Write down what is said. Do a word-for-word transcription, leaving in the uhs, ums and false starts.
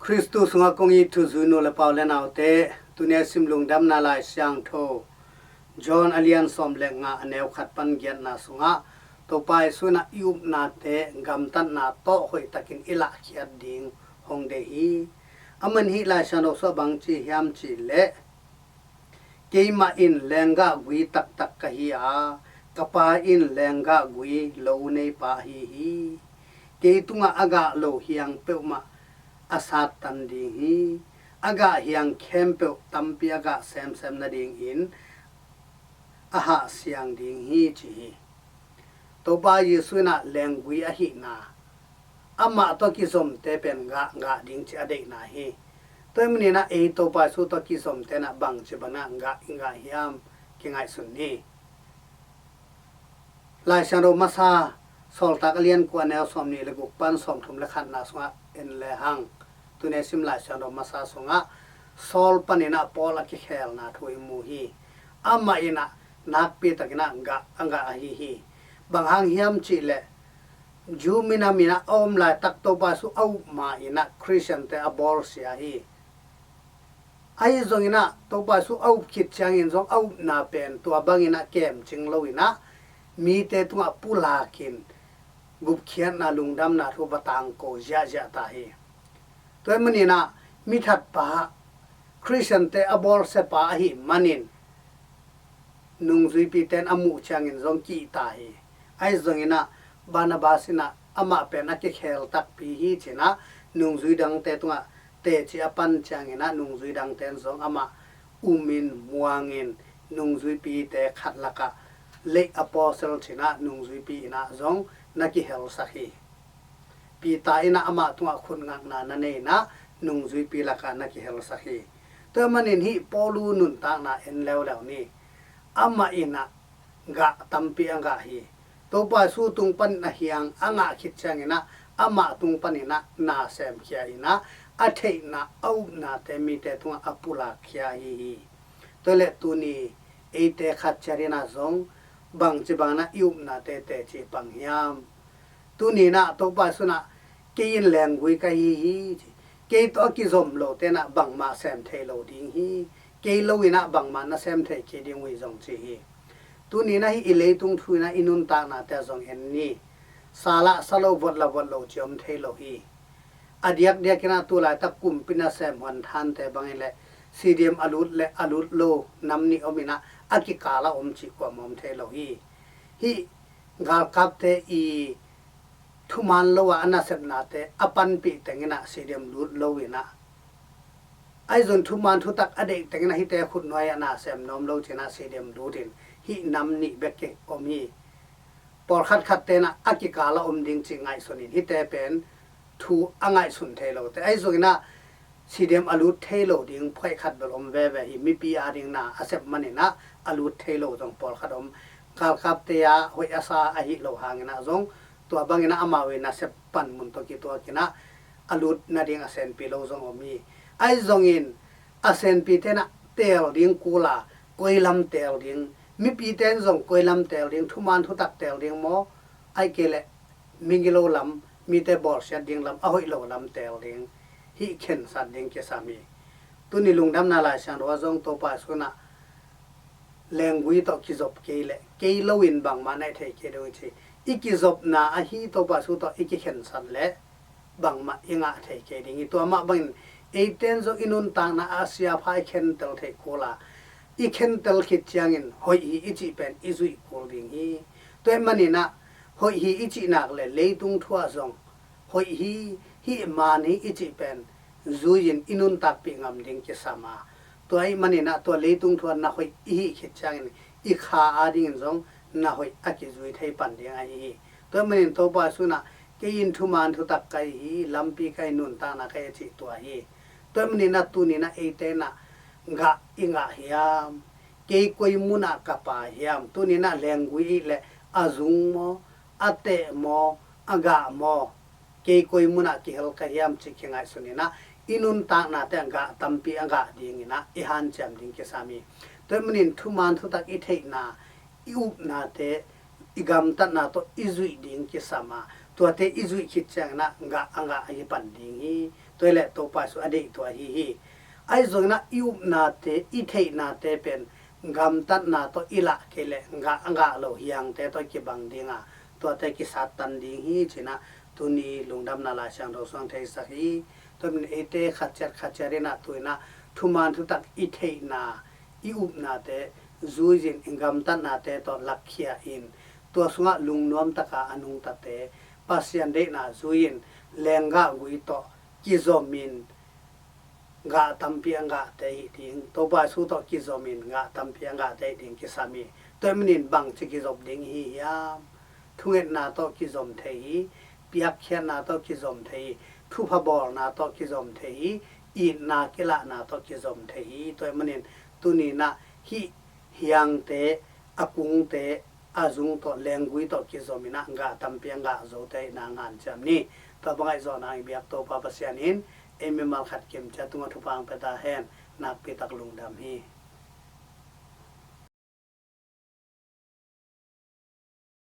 Khristu sungah kong it thuzui nu le pa u le naute, tuni a sim Lungdamna Lai Siangtho John a lian sawm le nga, a neu khat pan giatna sungah Topa Jesu in ah i upnate gamtatna tawh hoihtakin i lahkhiat ding hong deih hi. Aman hih Lai Siangtho sungah bang ci hiam cih leh, "Keimah in lenggah gui taktak ka hi a, ka Pa in lenggah gui lo neipa ahi hi. Kei tungah a gah lo hiang peuhmah a sattan ding hi. A gah hiang khempeuh tampi a gah semsem nadingin a hahsiang ding hi," ci hi. Topa Jesu in ah lenggui ahihna, amah tawh kizomte pen gah, gah ding cih a deihna hi. Tua ahih manin ah ei Topa Jesu tawh kizomte in ah bangci bangin ah gah i gah hiam, kingaihsun ni. Lai Siangtho masa Sawltak a lian kua, a neu sawmnih le guk pan sawmthum le khatna sungah en lehang, tuni a sim Lai Siangtho masa sungah Saul panin ah Paul a kikhelna thu i mu hi. Amah in ah nakpitakin ah gah, a gah ahi hi. Bang hang hiam cih leh, Jew minam in ah a om laitak Topa Jesu a up ma-in ah Khristiante a bawlsia hi. Ahi zongin ah Topa Jesu a up khit ciangin zong a upna pen tua bangin ah kemcing loin ah mite tungah pulakin gupkhiatna, lungdamna thu va tangko ziahziah ta hi. Tua ahih manin ah mithatpa, Khristiante a bawlsiapa ahih manin nungzuipite in a muh ciangin zong ki-it ta hi. Ahi zongin ah Barnabas in ah amah pen a kikhel takpi hi ci-in ah nungzui dangte tungah teci a pan ciangin ah nungzui dangte in zong amah umin muangin nungzuipite khat lakah late apostle ci-in ah nungzuipi in ah zong na kihelsak hi. Peter in ah amah tungah khutngakna na nei-in ah nungzuipi lakah na kihelsak hi. Tua ahih manin hih Paulu nuntakna en leuleu ni. Amah in ah gah tampi a gah hi. Topa Jesu tung panin a hiang a ngah khit ciangin ah amah tung panin ah na semkhia in ah a theihna, a upnate mite tungah a pulakkhia ahi hi. Tua leh tuni eite khat ciat in ah zong bangci bangin ah i upnate teci pang hiam? Tuni in ah Topa Jesu in ah, "Kei in lenggui ka hi hi," ci. "Kei tawh a kizom lote in ah bangmah sem thei lo ding hi. Kei lo in ah bangmah na sem thei kei ding uh hi," zong ci hi. Tuni in ah hih i leitung thu in ah i nuntaknate ah zong en ni. Sa lah sa lo, vot lah vot lo ci om thei lo hi. A diakdiak in ah tu laitak kumpi nasem huanthante bangin leh CDM a lut le a lut lo nam nih om in ah a kikal a om cih kuamah om thei lo hi. Hih galkapte i thuman lo a, a nasepnate a panpih teng in ah CDM lut lo in ah, ahi zong thuman thutak a deih teng in ah hihte khutnuai ah na sem nuam lo ci-in ah CDM lut in hih nam nih bek kei om hi. Pawlkhat khatte in ah a kikal a om ding cih ngaihsun in hihte pen thu a ngaihsun thei lote. Ahi zongin ah CDM a lut thei lo ding phuaih khat bel om veve hi. Mipi ading na a sep manin ah a lut thei lo zong pawlkhat om. Galkapte a hoih a sa ahi lo hangin ah zong tua bangin ah amau i nasep panmun tawh kituakin ah a lut nading a senpi lo zong om hi. Ahi zongin a senpite in ah teel ding kul a, koi lam teel ding, mipite in zong koi lam teel ding, thuman thutak teel ding maw, ahih kei leh migilo lam, mite bawlsiat ding lam, a hoih lo lam teel ding, hih khensat ding kisam hi. Tuni Lungdamna Lai Siangtho ah zong Topa Jesu in ah lenggui tawh kizop kei leh kei lo in bangmah na hih thei kei ding uh hi ci. I kizopna ahi Topa Jesu tawh i kikhensat leh bangmah i ngah thei kei ding hi. Tua mah bangin eite in zong i nuntakna ah a siapha i khentel theih kul a, i khentel khit ciangin hoih hi i cih pen i zuih kul ding hi. Tua ahih manin ah hoih hi i cih nak leh leitung thu ah zong hoih hi, hih man hi i cih pen zui-in i nuntakpih ngam ding kisam a, tua ahih manin ah tua leitung thu ah na hoih i hih khit ciangin i kha adingin zong na hoih a kizui thei pan ding ahi hi. Tua ahih manin Topa Jesu in ah, "Kei in thuman thutak ka hi hi, lampi ka hi, nuntakna ka hi," a cih tua hi. Tua ahih manin ah tuni in ah eite in ah gah i gah hiam? Kei koi mun ah ka pha hiam? Tuni in ah lenggui i hih leh a zung maw, a teh maw, a gah maw, kei koi mun ah kihel ka hiam cih kingaihsun in ah i nuntaknate ah gah tampi a gah dingin ah i hanciam ding kisam hi. Tua ahih manin thuman thutak i theihna, i upnate, i gamtatna tawh i zuih ding kisam a, tuate i zuih khit ciangin ah gah a gah ahi pan ding hi. Tua hi leh Topa Jesu a deih tua ahi hi. Ahi zongin ah i upnate, i theihnate pen gamtatna tawh i lah kei leh gah, gah lo hiangte tawh kibang ding a, tuate kisattan ding hi ci-in ah tuni lungdamna Lai Siangtho sung theisak hi. Tua hi manin eite khatciat khatciat in ah tu-in ah thuman thutak i theihna, i upnate zui-in, i gamtatnate tawh lakkhia in, tua sungah lungnuam taka a nungtate, Pasian deihna zui-in, lenggah gui tawh kizomin gah tampi a gahte hi ding, Topa Jesu tawh kizomin gah tampi a gahte hi ding kisam hi. Tua hi manin bangci kizop ding i hi hiam? Thungetna tawh kizom thei hi, piakkhiatna tawh kizom thei hi, thupha bawlna tawh kizom thei hi, itna kilahna tawh kizom thei hi. Tua hi manin tuni-in ah hih hiangte, a kungte, a zung tawh, lenggui tawh kizomin ah gah tampi a gah zote i hihna hanciam ni. Tua bang ngaihzawhna i biak Topa Pasian in ei mimal khat kim ciat tungah thupha hong pia ta hen. Nakpi tak lungdam hi.